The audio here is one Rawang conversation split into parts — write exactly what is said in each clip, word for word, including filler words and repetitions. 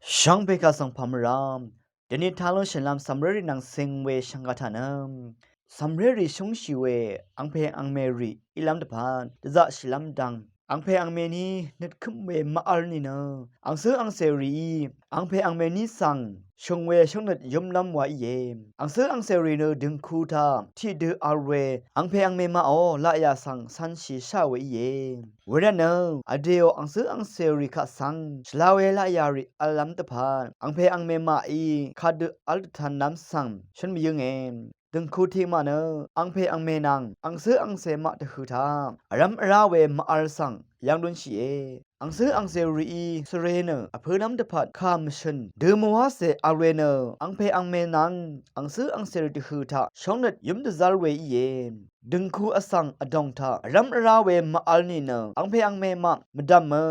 Shvngbe kaq svng pàmvrá dvni taq lúnshìlv́m cv̀mrérì nvng cing we shvngka taq nø, cv̀mrérì shúngshì we angpè angmèrì ílv́m dvpvt dvzaqshìlv́m dvng angpè angmèní nøtkǿm we mvvl nìnø, angcǿ angcèrìí angpè angmèní svng shø̀ng we shóngnøt yǿmlv́m wa íe. Angcǿ angcèrì nø dø̀ngku taq tiqdø vl we angpè angmè maqò laqyà svng cv̄nshì sháò we íe. Wervtnø vdèò angcǿ angcèrì kaq svng shvla we laqyà rì v̄llv́m dvpvt angpè angmè maqí kadø v̄l dvtanlv́m svng shǿn mvyǿnge. Dø̀ngku tiqmaq nø angpè angmè nvng angcǿ angcè maq dvhø̀ taq vrv́m vrá we mvvl svng yv́ng lúnshìe. Angcǿ angcèrìí svre nø vpǿlv́m dvpvt kà mvshø̀n dø mvwácè vl we nø, angpè angmè nvng angcǿ angcèrì dvhø̀ taq shóngnøt yǿm dvzv́l we íe. Dø̀ngku vsvng vdòng taq vrv́m vrá we mvvl nìnø, angpè angmè maq mvdv̀mø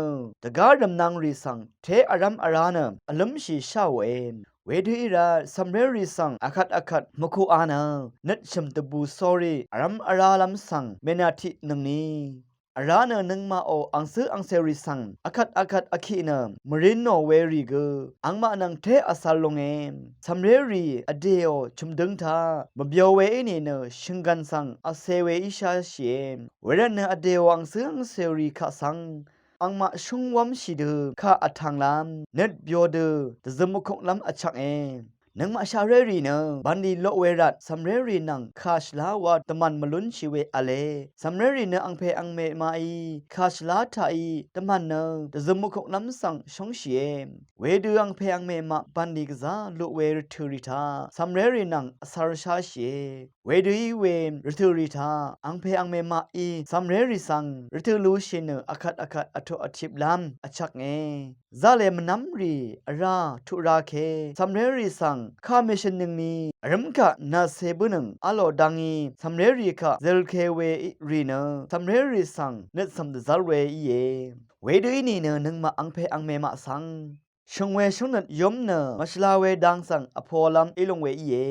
dvgá rv̀mnv̄ng rì svng té vrv́m vrá nø vlǿmshì sháòe. Wedø í rvt cv̀mrérì svng akvt akvt mvkuqa nø nøt shø̀m dvbù sórí vrv́m vrálv́m svng mènàtiq nøngni vrá nø, nøngmaqò angcǿ angcèrì svng akvt akvt vkiq nø mvrin nò werì gø angmaq nvng té vcv̄l lunge. Cv̀mrérì vdèò chø̀mdǿng taq mvbyo we í nìnø shø̀nggv̀n svng vcē we ísháshìe. Wervtnø vdèò angcǿ angcèrì kaq svng angmaq shúngwv́mshì dø kà vtv̄nglv́m nøt byo dø dvzøm vkoklv́m vchvknge. Nøngmaq shaqrérì nø bv̀nlì loq we rvt cv̀mrérì nvng kà shvlá wa dvmv̀n mvlúnshì we v̄le. Cv̀mrérì nø angpè angmè maqí kà shvlá taqí dvmv̀n nø dvzøm vkoklv́m svng shóngshìe. Wedø angpè angmè maq bv̀nlì gvzá luq we rvtø̀rì taq cv̀mrérì nvng vcv̄r sháshìe. Wedø í we rvtø̀rì taq angpè angmè maqí cv̀mrérì svng rvtø̀ lushì nø akvt akvt vtoq vtiplv́m vchvknge. Zaqlè mvnv́mrì vrá tuq rake cv̀mrérì svng kà mèshø̀nnøngni vrǿm kaq nàcē bǿnøng v̄lò dvngí cv̀mrérì kaq zø̀lke we rì nø cv̀mrérì svng nøt cv̀m dvzv́l we íe. Wedø í nìnø nøngmaq angpè angmè maq svng shø̀ng we shóngnøt yǿm nø mvshvla we dang svng vpolv́m í lung we íe.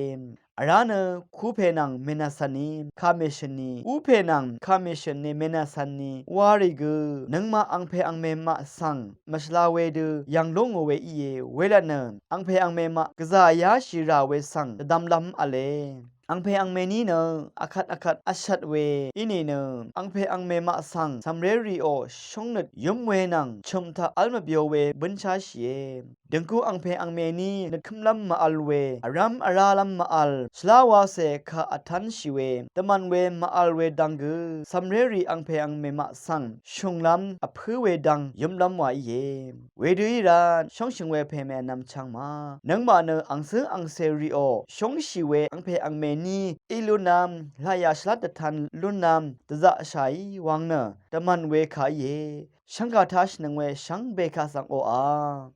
Vrá nø kupè nvng mènàcv̀nni kà mèshø̀nni, kupè nvng kà mèshø̀nni mènàcv̀nni warì gø nøngmaq angpè angmè maq svng mvshvla wedø yv̀ng lú ngò we íe. Welvtnø angpè angmè maq gvzà yáshì rà we svng dvdvmlv́m v̄le. Angpè angmèní nø akvt akvt vshvt we í nìnø angpè angmè maq svng cv̀mrérìò shóngnøt yǿm we nvng chø̀m taq v́l mvbyo we bǿnsháshìe. Dø̀ngku angpè angmèní nøtkǿmlv́m mvvl we vrv́m vrálv́m mvvl shvlá wacè kà vtv́nshì we dvmv̀n we mvvl we dvng gø cv̀mrérì angpè angmè maq svng shùnglv́m vpǿ we dvng yǿmlv́m wa íe. Wedø í rvt shóngshø̀ng we pèmè vnvm chvng ma nøngmaq nø angcǿ angcèrìò shóngshì we angpè angmèní í lúnv́m laqyà shvlá dvtan lúnv́m dvzaqshàí wvng nø dvmv̀n we kà íe. Shvngkà taq shvnøng we shvngbe kaq svng oqà